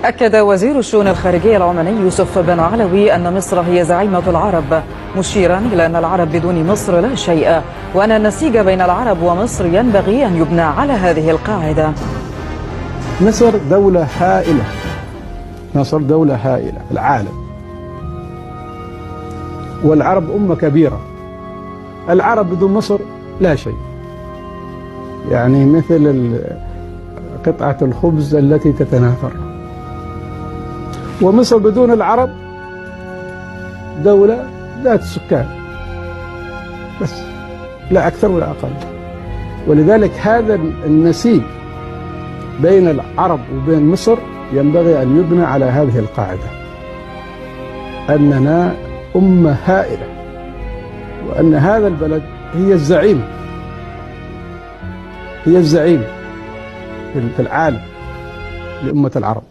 أكد وزير الشؤون الخارجية العماني يوسف بنعلوي أن مصر هي زعيمة العرب، مشيرا إلى أن العرب بدون مصر لا شيء، وأن النسيج بين العرب ومصر ينبغي أن يبنى على هذه القاعدة. مصر دولة هائلة، مصر دولة هائلة في العالم، والعرب أمة كبيرة. العرب بدون مصر لا شيء، يعني مثل قطعة الخبز التي تتناثر. ومصر بدون العرب دولة ذات سكان بس، لا أكثر ولا أقل. ولذلك هذا النسيج بين العرب وبين مصر ينبغي أن يبنى على هذه القاعدة، أننا أمة هائلة، وأن هذا البلد هي الزعيم، هي الزعيم في العالم لأمة العرب.